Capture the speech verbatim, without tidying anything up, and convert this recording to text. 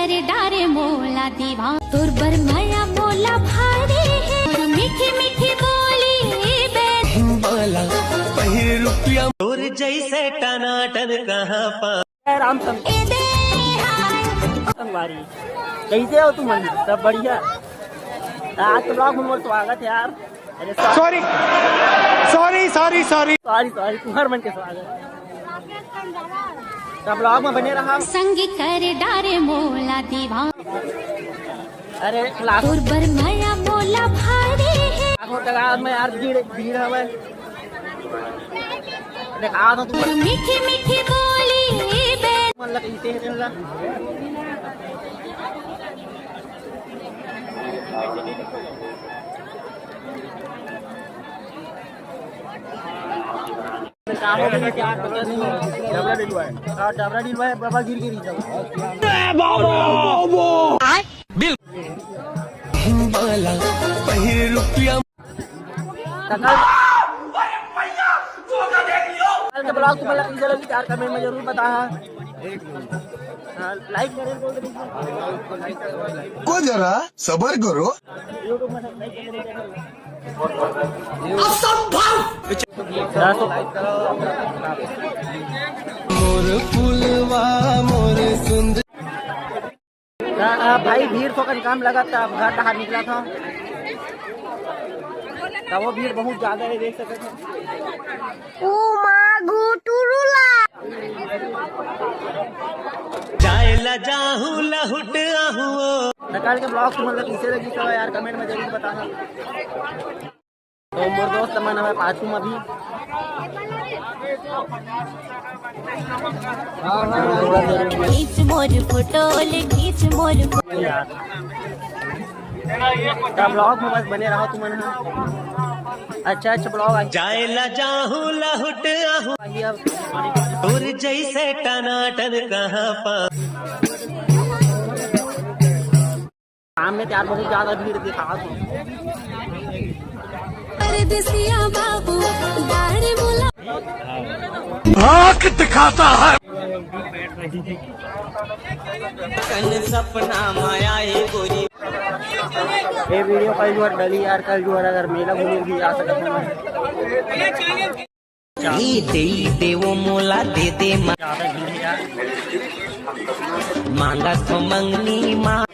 डारे मोला दीवान, तोर बर मया मोला भारी हे, तोर मीठी मीठी बोली बे। वाला पहिर रुपया तोर जैसे टनाटन कहाँ पा। राम संग-, ए दे हाय। संगवारी, कैसे हो तुम? सब बढ़िया। आज के ब्लॉग में मोर स्वागत है यार। अरे sorry, sorry, sorry, sorry. Sorry, sorry, तुम्हार मन के स्वागत। सब ब्लॉग में बने रहा। संग कर डारे मोला दीवान। अरे क्लास। तोर बर मया मोला भारी हे। आखो तगाद में यार भीड़, भीड़ हवे। देखा तो तुम। मीठी मीठी बोली बे। मन लग इसे है तेरा। डबरा डलवाए। हाँ, डबरा डलवाए, बाबा गिर गिर जाओ। वाला पहिर रुपया। कल, कल के ब्लॉग तुम्हारा कैसे लगी यार, कमेंट में जरूर बताना। हाँ, लाइक करें बोल दीजिए। को जरा सबर करो। YouTube में सब्सक्राइब करें। असंभव। मोर फुलवा मोर सुंदर। आ, आ, भाई भीड़ थोकन कम लगत, अब घर बाहर निकला था। तो वो भीड़ बहुत ज्यादा है, देख सकते हैं। ओ माँ गो टुरुला। जाए ला जाहू लहुट आहू। निकाल के ब्लॉग तुम लोग इसे लगी तो यार कमेंट में जरूर बताना। तो मोर दोस्त मन हवे पाछू में भी। खींच मोर फोटो ले, खींच मोर फोटो। यार। तो ब्लॉग में बस बने रहो तुम मन। अच्छा अच्छा ब्लॉग आ जाए ला जाहू लहुट आहू। आइए अब। तोर जैसे टनाटन कहाँ पा। सामने तो यार बहुत ज्यादा भीड़ दिखा तो। परदेसिया बाबू बाहर बोला। आंख दिखाता है। कन सपना माया ए गोरी। ये वीडियो कल जुआर डली यार, कल जुआर अगर मेला घूमे भी आ सकते हैं। ए देई देवो मोला दे दे मा-, मांगत हो मंगनी मा।